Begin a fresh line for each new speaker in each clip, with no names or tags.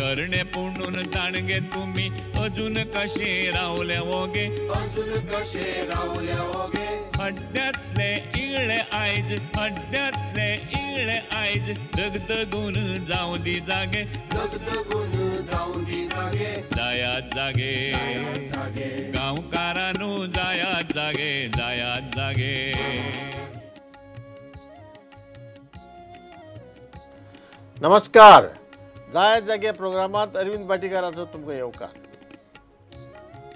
तरणे पुणून जाणगे तुमी अजून कशे रावले वोगे,
अजून कशे रावले वोगे।
हड्ड्यांतले इगळे आयज, हड्ड्यांतले इगळे आयज, दगदगून जावं दी जागे,
दगदगून जावं दी जागे।
जायात जागे गांवकारानू, जायात जागे, जायात जागे।
नमस्कार, जायात जागे प्रोग्रामात अरविंद भाटीकाराचो तुमकां येवकार।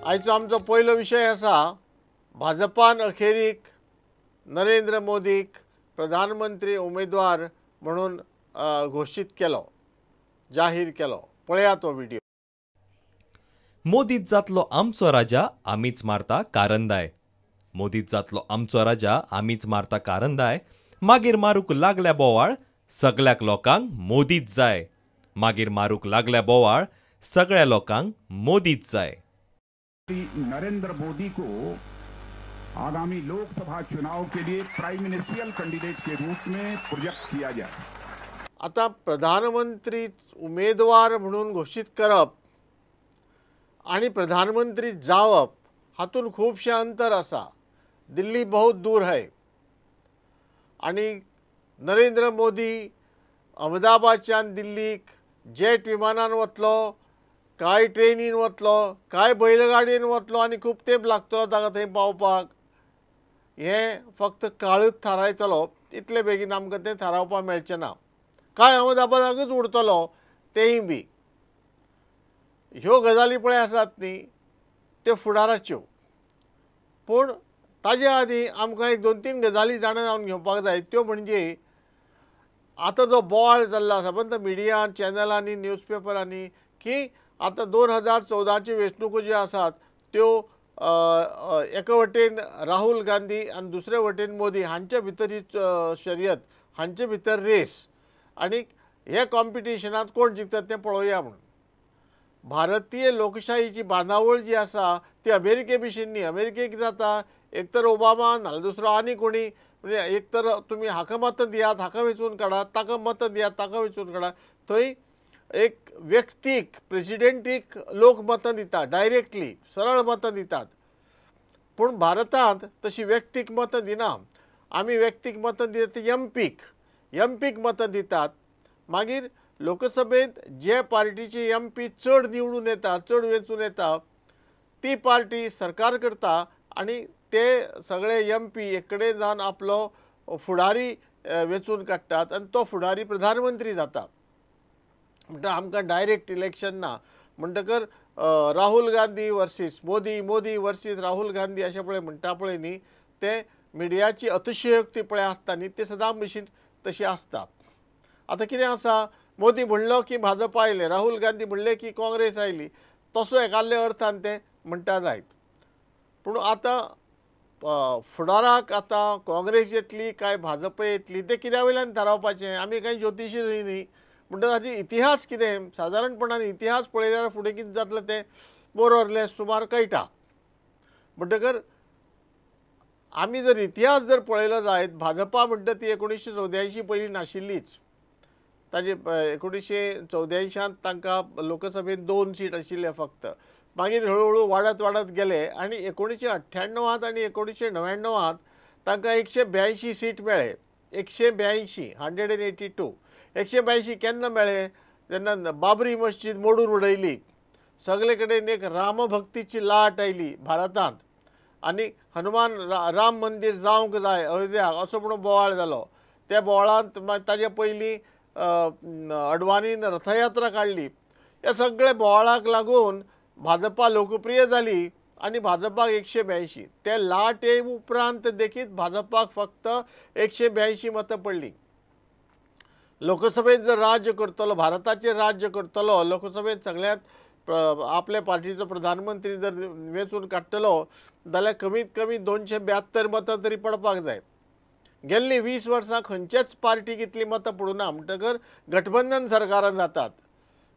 आयचो आमचो पयलो विशय आसा भाजपान अखेरीक नरेंद्र मोदीक प्रधानमंत्री उमेदवार म्हणून घोशीत केलो, जाहीर केलो। पळया तो व्हिडिओ।
मोदीच जातलो आमचो राजा, आमीच मारता कारंदाय। मोदीच जातलो आमचो राजा, आमीच मारता कारंदाय। मागीर मारूंक लागल्या बोवाळ, सगळ्याक लोकांक मोदीच जाय। मागीर मारूंक लागल्या बोवाळ, सगळ्या लोकांक मोदीच जाय।
नरेंद्र मोदी को आगामी लोकसभा चुनाव के लिए प्राइम मिनिस्ट्रियल कैंडिडेट के रूप में प्रोजेक्ट किया जाए।
आता प्रधानमंत्री उमेदवार म्हणून घोशीत करप आणि प्रधानमंत्री जावप हातून खूबशें अंतर आसा। दिल्ली बहुत दूर है आणि नरेंद्र मोदी अहमदाबादच्यान दिल्लीक जेट विमानान वतलो, काय ट्रेनीन वतलो, काय बैलगाडयेन वतलो आनी खूब तेंप लागतलो ताका थंय पावपाक। हें फक्त काळच थारायतलो, इतले बेगीन आमकां तें थारावपाक मेळचें ना। काय अहमदाबादाकूच उरतलो तेंय बी ह्यो गजाली पळय आसात न्ही त्यो फुडाराच्यो। पूण ताजे आदीं आमकां एक दोन तीन गजाली जाणा जावन घेवपाक जाय। त्यो म्हणजे आतां जो बोवाळ जाल्लो आसा पण मिडिया चॅनलांनी न्यूजपेपरांनी की आतां 2014च्यो वेंचणुको ज्यो आसात त्यो एका वटेन राहुल गांधी आनी दुसरे वटेन मोदी हांचे भितर ही शर्यत, हांचे भितर रेस आनी हे कॉम्पिटिशनांत कोण जिखता तें पळोवया म्हणून। भारतीय लोकशाहीची बांदावळ जी आसा ती अमेरिके भशेन न्ही। अमेरिकेक जाता एक तर ओबामा नाल्यार दुसरो आनी कोणी, म्हणजे एक तर तुमी हाका मतां दियात हाका वेंचून काडात, ताका मतां दियात ताका वेंचून काडात। थंय एक व्यक्तीक प्रेसिडेंटीक लोक मतां दिता, डायरेक्टली सरळ मतां दितात। पूण भारतांत तशी व्यक्तीक मतां दिना। आमी व्यक्तीक मतां दितात एमपीक, एमपीक मतां दितात। मागीर लोकसभेंत जे पार्टीची एमपी चड निवडून येता, चड वेंचून येता, ती पार्टी सरकार करता आनी ते सगळे एमपी एक कडेन जावन आपलो फुडारी वेंचून काडटात आनी तो फुडारी प्रधानमंत्री जाता। म्हणटा आमकां डायरेक्ट इलेक्शन ना, म्हणटकर राहुल गांधी वर्सीस मोदी, मोदी वर्सीस राहुल गांधी अशें पळय म्हणटा पळय न्ही, तें मिडियाची अतिशयोक्ती पळय आसता न्ही, तें सदां भशेन तशी आसता। आतां कितें आसा, मोदी म्हणलो की भाजपा आयलें, राहुल गांधी म्हणलें की काँग्रेस आयली, तसो एकादल्या अर्थान तें म्हणटा जायत। पूण आतां फुडाराक आतां काँग्रेस येतली काय भाजपा येतली तें कित्या वयल्यान थारावपाचें, आमी कांय ज्योतिशी न्ही न्ही। म्हणटकच ताजी इतिहास कितें, सादारणपणान इतिहास पळयल्यार फुडें कितें जातलें तें मोर ऑर लेस सुमार कळटा। म्हणटकर आमी जर इतिहास जर पळयलो जायत, भाजपा म्हणटा ती 1984 पयलीं नाशिल्लीच। ताजे 1984 तांकां लोकसभेंत 2 सीट आशिल्ले फक्त, मागीर हळुहळू वाडत वाडत गेले आनी 1998 आनी 1999 तांकां 182 सीट मेळ्ळे। 182, 182, 182 केन्ना मेळ्ळे, जेन्ना बाबरी मस्जिद मोडून उडयली, सगळे कडेन एक रामभक्तीची लाट आयली भारतांत आनी हनुमान राम मंदीर जावंक जाय अयोध्याक असो म्हणून बोवाळ जालो। त्या बोवाळांत ताजे पयलीं अडवाणीन रथयात्रा काडली। ह्या सगळ्या बोवाळाक लागून भाजपा लोकप्रिय जाली आनी भाजपाक 182, ते लाटे उपरांत देखीत भाजपाक फक्त 182 मतां पडलीं। लोकसभेत जर राज्य करतलो, भारताचेर राज्य करतलो, लोकसभेत सगळ्यांत आपल्या पार्टीचो प्रधानमंत्री जर वेंचून काडटलो जाल्यार कमीत कमी 272 मतां तरी पडपाक जाय। गेल्ली 20 वर्सां खंयचेच पार्टीक इतली मतां पडूना, म्हणटकर गठबंधन सरकारान जातात।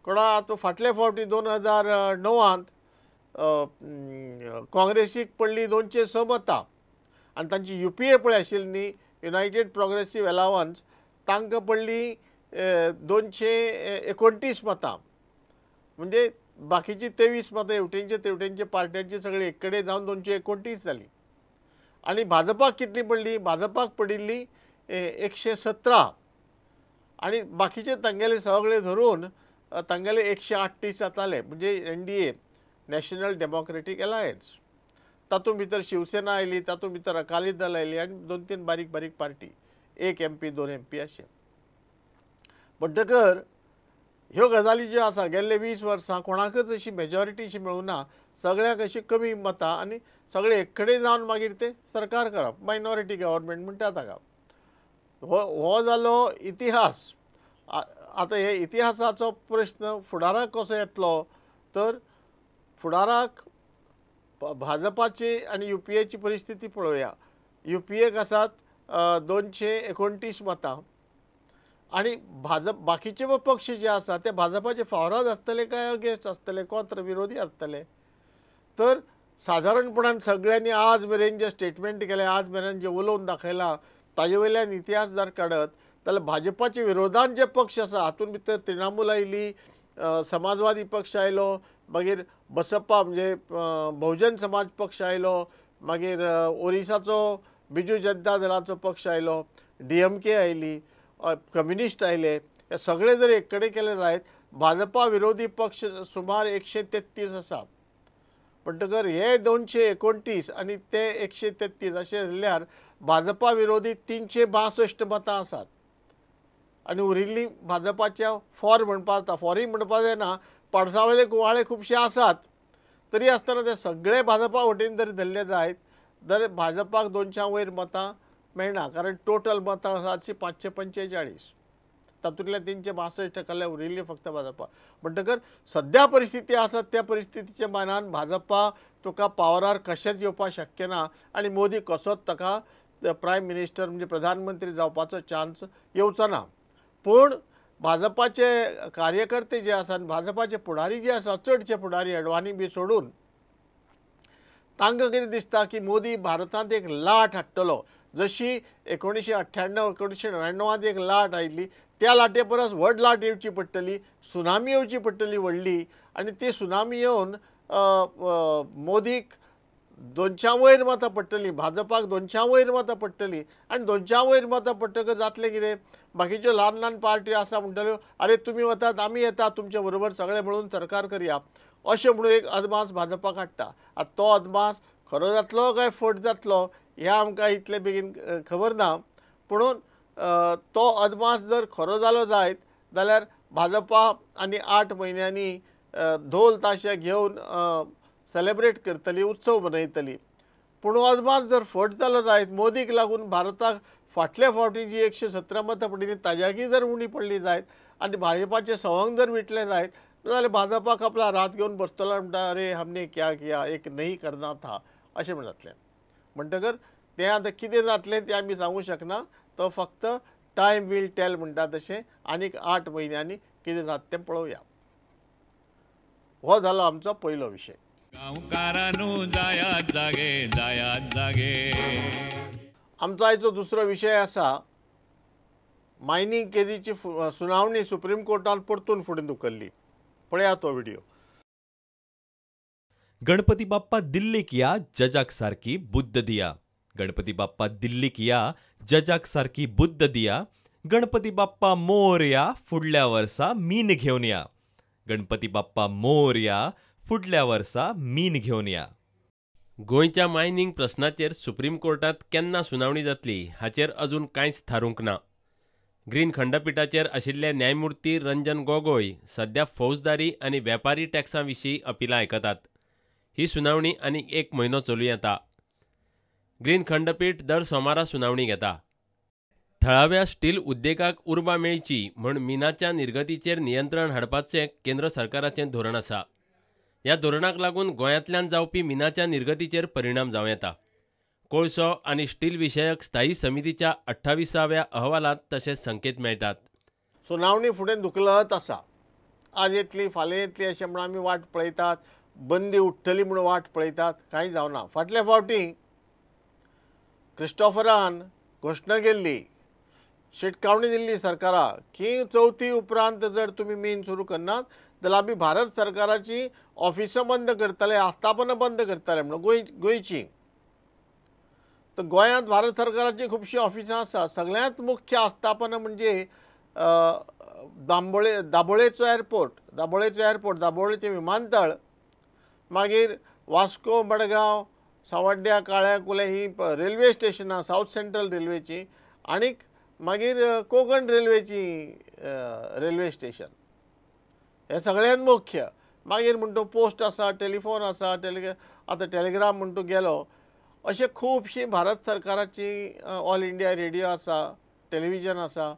कोणा आतां फाटले फावटी 2009 काँग्रेसीक पडली 206 मतां आनी तांची युपीए पळय आशिल्ली न्ही, युनायटेड प्रोग्रेसीव एलावन्स, तांकां पडली 229 मतां। म्हणजे बाकीची 23 मतां हेवटेनचे तेवटेनचे पार्ट्यांची सगळी एक कडेन जावन 229 जाली. आनी भाजपाक कितली पडली? भाजपाक पडिल्ली 117 आनी बाकीचे तांगेले सगळे धरून तांगेले 138 जाताले. म्हणजे NDA, national democratic alliance, तातूंत भितर शिवसेना आयली, तातूंत भितर अकाली दल आयली आनी 2-3 बारीक बारीक पार्टी, 1 MP 2 MP अशें. म्हणटकर ह्यो गजाली ज्यो आसा गेल्ले 20 वर्सां कोणाकच अशी मेजॉरिटी अशी मेळूना, सगळ्यांक अशी कमी मतां आनी सगळे एक कडेन जावन मागीर ते सरकार करप, मायनॉरिटी गव्हर्मेंट म्हणटा ताका. हो जालो इतिहास. आतां हे इतिहासाचो प्रश्न फुडाराक कसो येतलो तर फुडाराक भाजपाची आनी युपीएची परिस्थिती पळोवया. युपीएक आसात 229 मतां आनी भाजप बाकीचे पक्ष जे आसा ते भाजपाचे फावराद आसतले काय अगेन्स्ट आसतले, कोंत्र विरोधी आसतले. तर सादारणपणान सगळ्यांनी आज मेरेन जे स्टेटमेंट केलें, आज मेरेन जे उलोवन दाखयलां ताजे वयल्यान इतिहास जर काडत जाल्यार भाजपाचे विरोधान जे पक्ष आसा हातूंत भितर तृणमूल आयली, समाजवादी पक्ष आयलो, मागीर बसप्पा म्हणजे बहुजन समाज पक्ष आयलो, मागीर ओरिसाचो बिजू जनता दलाचो पक्ष आयलो, DMK आयली, कम्युनिस्ट आयले. हे सगळे जर एक कडेन केले जायत भाजपा विरोधी पक्ष सुमार 133 आसा. म्हणटकर हे 229 आनी ते 133 अशें जाल्यार भाजपा विरोधी 362 मतां आसात आनी उरिल्ली भाजपाच्या फॉर म्हणपा जाता, फॉरी म्हणपा जायना, पाडसावयले कुवाळे खुबशे आसात तरी आसतना ते सगळे भाजपा वटेन जर धरले जायत तर भाजपाक 200 वयर मतां मेळना, कारण टोटल मतां आसात 545, तातूंतल्या 362 काडल्यार उरिल्ली फक्त भाजपा. म्हणटकर सद्या परिस्थिती आसा त्या परिस्थितीच्या मानान भाजपा तुका पावरार कशेंच येवपाक शक्य ना आनी मोदी कसोच ताका प्रायम मिनिस्टर म्हणजे प्रधानमंत्री जावपाचो चान्स येवचो ना. पूण भाजपाचे कार्यकर्ते जे आसा आनी भाजपाचे फुडारी जे आसा, चडशे फुडारी अडवाणी बी सोडून, तांकां कितें दिसता की मोदी भारतांत एक लाट हाडटलो. जशी 1998 1999 एक लाट आयिल्ली त्या लाटे परस व्हड लाट येवची पडटली, सुनामी येवची पडटली व्हडली, आनी ती सुनामी येवन मोदीक 200 वयर मतां पडटली, भाजपाक 200 वयर मतां पडटली. आनी 200 वयर मतां पडटकच जातलें कितें, बाकीच्यो ल्हान ल्हान पार्ट्यो आसा म्हणटल्यो अरे तुमी वतात आमी येतात तुमचे बरोबर सगळे म्हणून सरकार करया अशें म्हणून एक अदमास भाजपा काडटा. आतां तो अदमास खरो जातलो काय फट जातलो हें आमकां इतले बेगीन खबर ना, पुणून तो अदमास जर खरो जालो जायत जाल्यार भाजपा आनी 8 म्हयन्यांनी धोल ताशे घेवन सेलेब्रेट करतली, उत्सव मनयतली. पूण अदमास जर फट जालो जायत, मोदीक लागून भारताक फाटल्या फावटी जी 117 मतां पडिल्ली ताज्याकय जर उणी पडली जायत आनी भाजपाचें सवंग जर विटलें जायत जाल्यार भाजपा कपला रात घेवन बसतलो, म्हणटा अरे हमने क्या किया, एक नहीं करना था अशें म्हण जातलें. म्हणटकर तें आतां कितें जातलें तें आमी सांगूंक शकना, तो फक्त टायम will tell म्हणटा तशें आनीक 8 म्हयन्यांनी कितें जाता तें पळोवया. हो जालो आमचो पयलो विशय.
गांवकारांनो जायात जागे, जायात जागे.
आमचो आयचो दुसरो विशय आसा मायनींग केजीची सुनावणी सुप्रीम कोर्टान परतून फुडें धुकल्ली. पळया तो व्हिडिओ.
गणपती बाप्पा दिल्लीक या, जजाक सारकी बुद्द दिया. गणपती बाप्पा दिल्लीक या, जजाक सारकी बुद्द दिया. गणपती बाप्पा मोरया, फुडल्या वर्सा मीन घेवन या. गणपती बाप्पा मोरया, फुडल्या वर्सा मीन घेवन या.
गोंयच्या मायनिंग प्रश्नाचेर सुप्रीम कोर्टांत केन्ना सुनावणी जातली हाचेर अजून कांयच थारूंक ना. ग्रीन खंडपिठाचेर आशिल्ले न्यायमूर्ती रंजन गोगोय सध्या फौजदारी आनी वेपारी टॅक्सां विशीं अपिलां आयकतात. ही सुनावणी आनीक 1 म्हयनो चलूं येता. ग्रीन खंडपीठ दर सोमारा सुनावणी घेता. थळाव्या स्टील उद्देगाक उर्बा मेळची म्हूण मिनाच्या निर्गतीचेर नियंत्रण हाडपाचें केंद्र सरकाराचें धोरण आसा. ह्या धोरणाक लागून गोंयांतल्यान जावपी मिनाच्या निर्गतीचेर परिणाम जावं येता. कोळसो आनी स्टील विशयक स्थायी समितीच्या 28व्या अहवालांत तशे संकेत मेळटात.
सुनावणी फुडें धुकलत आसा, आज येतली फाल्यां येतली अशें म्हूण आमी वाट पळयतात, बंदी उठ्ठली म्हूण वाट पळयतात, कांय जावना. फाटल्या फावटी क्रिस्टोफरान घोशणा केल्ली, शिटकावणी दिल्ली सरकाराक की चवथी उपरांत जर तुमी मीन सुरू करनात जाल्यार आमी भारत सरकाराची ऑफिसां बंद करतले, आस्थापनां बंद करतले म्हणून गोंयची। तर गोंयांत भारत सरकाराची खुबशीं ऑफिसां आसा। सगळ्यांत मुख्य आस्थापनां म्हणजे दाबोळेचो एअरपोर्ट, दाबोळेचें विमानतळ, मागीर वास्को, मडगांव, सावड्ड्या, काळ्या कुले ही रेल्वे स्टेशनां सावथ सेंट्रल रेल्वेची, आनीक मागीर कोंकण रेल्वेची रेल्वे स्टेशन, हे सगळ्यांत मुख्य। मागीर म्हणटो पोस्ट आसा, टेलिफोन आसा, आतां टेलिग्राम म्हणटो गेलो। अशें खुबशीं भारत सरकाराची ऑल इंडिया रेडियो आसा, टेलिविजन आसा,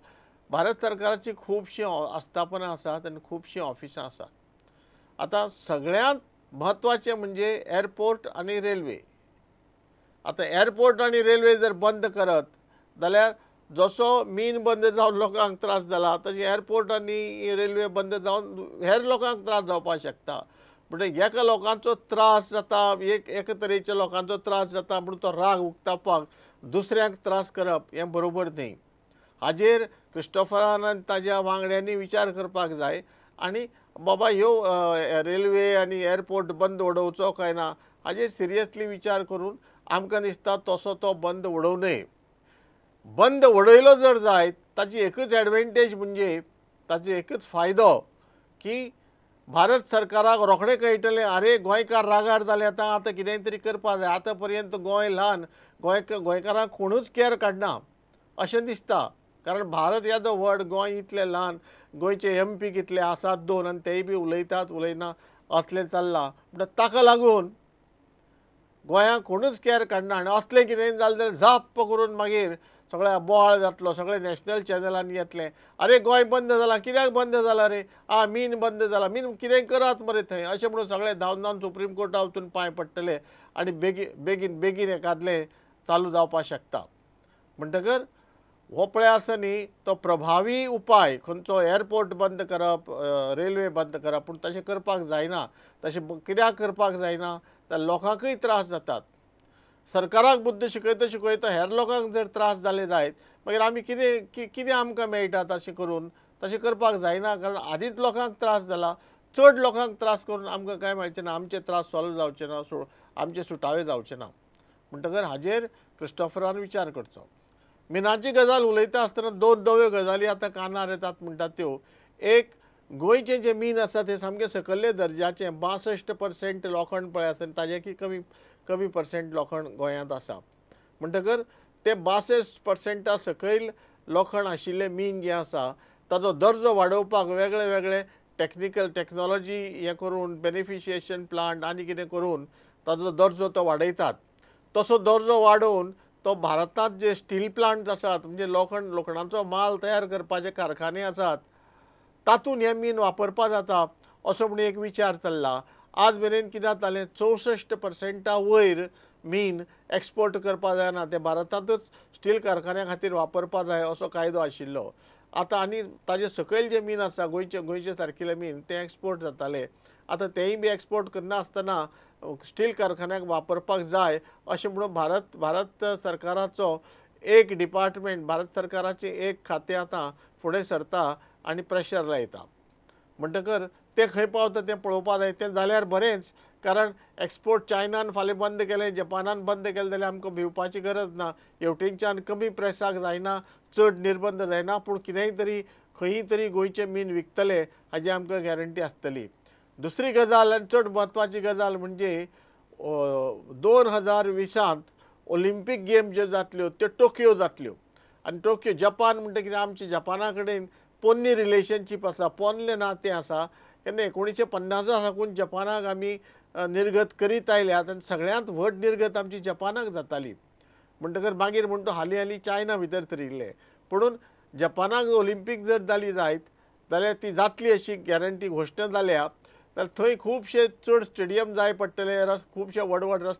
भारत सरकाराची खुबशीं आस्थापनां आसात आनी खुबशीं ऑफिसां आसात। आतां सगळ्यांत म्हत्वाचें म्हणजे एअरपोर्ट आनी रेल्वे। आतां एअरपोर्ट आनी रेल्वे जर बंद करत जाल्यार जसो मीन बंद जावन लोकांक त्रास जाला तशें एअरपोर्ट आनी रेल्वे बंद जावन हेर लोकांक त्रास जावपाक शकता। म्हणजे एका लोकांचो त्रास जाता, एका तरेच्या लोकांचो त्रास जाता म्हणून तो राग उक्तावपाक दुसऱ्यांक त्रास करप हें बरोबर न्ही। हाजेर क्रिस्टोफरान आनी ताज्या वांगड्यांनी विचार करपाक जाय आनी बाबा ह्यो रेल्वे आनी एअरपोर्ट बंद उडोवचो काय ना हाजेर सिरियसली विचार करून आमकां दिसता तसो तो बंद उडोवं नये। बंद उडयलो जर जायत ताची एकूच एडवांटेज म्हणजे ताचो एकूच फायदो की भारत सरकाराक रोखडें कळटलें, आरे गोंयकार रागार जाले, आतां आतां कितेंय तरी करपाक जाय, आतां पर्यंत गोंय ल्हान, गोंयकारांक कोणूच कॅर काडना अशें दिसता। कारण भारत येदो व्हड, गोंय इतलें ल्हान, गोंयचे एम पी कितले आसात 2 आनी तेय बी उलयतात उलयना असलें चल्लां। म्हणटा ताका लागून गोंयांक कोणूच कॅर काडना आनी असलें कितेंय जालें जाल्यार झाप्प करून मागीर सगळ्या बोवाळ जातलो, सगळे नॅशनल चॅनलांनी येतलें, अरे गोंय बंद जालां, कित्याक बंद जालां रे, आ मीन बंद जालां, मीन कितें करात मरे थंय, अशें म्हणून सगळे धांवन धांवन सुप्रीम कोर्टा वचून पांय पडटले आनी बेगीन बेगीन बेगीन एकादलें चालू जावपाक शकता। म्हणटकर हो पळय आसा न्ही तो प्रभावी उपाय खंयचो, एअरपोर्ट बंद करप, रेल्वे बंद करप, पूण तशें करपाक जायना। तशें कित्याक करपाक जायना तर लोकांकूय त्रास जातात। सरकाराक बुद्द शिकयता शिकयता हेर लोकांक जर त्रास जाले जायत मागीर आमी कितें कितें आमकां मेळटा तशें करून, तशें करपाक जायना। कारण आदींच लोकांक त्रास जाला, चड लोकांक त्रास करून आमकां कांय मेळचें ना, आमचे त्रास सॉल्व जावचे ना, आमचे सुटावे जावचे ना। म्हणटकर हाजेर क्रिस्टोफरान विचार करचो। मिनाची गजाल उलयता आसतना 2 नव्यो गजाली आतां कानार येतात म्हणटात त्यो, एक गोंयचें जें मीन आसा तें सामकें सकयल्ले दर्जाचें, 62% लोखण पळय आसा आनी ताजे कमी कमी पर्सेंट लोखण गोंयांत आसा। म्हणटकर तें 62% सकयल लोखण आशिल्लें मीन जें आसा ताजो दर्जो वाडोवपाक वेगळे वेगळे टॅक्निकल टॅक्नोलॉजी हें करून बेनिफिशिएशन प्लांट आनी कितें करून ताजो दर्जो तो वाडयतात। तसो दर्जो वाडोवन तो भारतांत जे स्टील प्लांट्स आसात म्हणजे लोखणाचो माल तयार करपाचे कारखाने आसात तातूंत हें मीन वापरपाक जाता असो म्हणून एक विचार चल्ला। आज मेरेन कितें जातालें, 64% वयर मीन एक्सपोर्ट करपाक जायना, तें भारतांतूच स्टील कारखान्या खातीर वापरपाक जाय असो कायदो आशिल्लो। आतां आनी ताजे सकयल जें मीन आसा गोंयचे सारकिलें मीन तें एक्सपोर्ट जातालें, आतां तेंय बी एक्सपोर्ट करनासतना स्टील कारखान्याक वापरपाक जाय अशें म्हणून भारत सरकाराचो एक डिपार्टमेंट, भारत सरकाराचें एक खातें आतां फुडें सरता आनी प्रेशर लायता। म्हणटकर तें खंय पावता तें पळोवपाक जाय, तें जाल्यार बरेंच, कारण एक्सपोर्ट चायनान फाल्यां बंद केलें, जपानान बंद केलें जाल्यार आमकां भिवपाची गरज ना। हेवटेनच्यान कमी प्रेसाक जायना, चड निर्बंध जायना, पूण कितेंय तरी खंयी तरी गोंयचें मीन विकतले हाजी आमकां गॅरंटी आसतली। दुसरी गजाल आनी चड म्हत्वाची गजाल म्हणजे 2020 ऑलिम्पीक गेम ज्यो जातल्यो त्यो टोकियो जातल्यो आनी टोकियो जपान म्हणटा कितें, आमच्या जपाना कडेन पोन्नी रिलेशनशीप आसा, पोन्नें नातें आसा। केन्ना 1950 साकून जपानाक आमी निर्गत करीत आयल्यात आनी सगळ्यांत व्हड निर्गत आमची जपानाक जाताली। म्हणटकर मागीर म्हणटा हालीं हालीं चायना भितर सरिल्लें, पुणून जपानाक ऑलिम्पीक जर जाली जायत जाल्यार ती जातली अशी गॅरंटी घोशणा जाल्या, जाल्यार थंय खुबशे चड स्टेडियम जाय पडटले, खुबशे व्हड व्हड रस्ते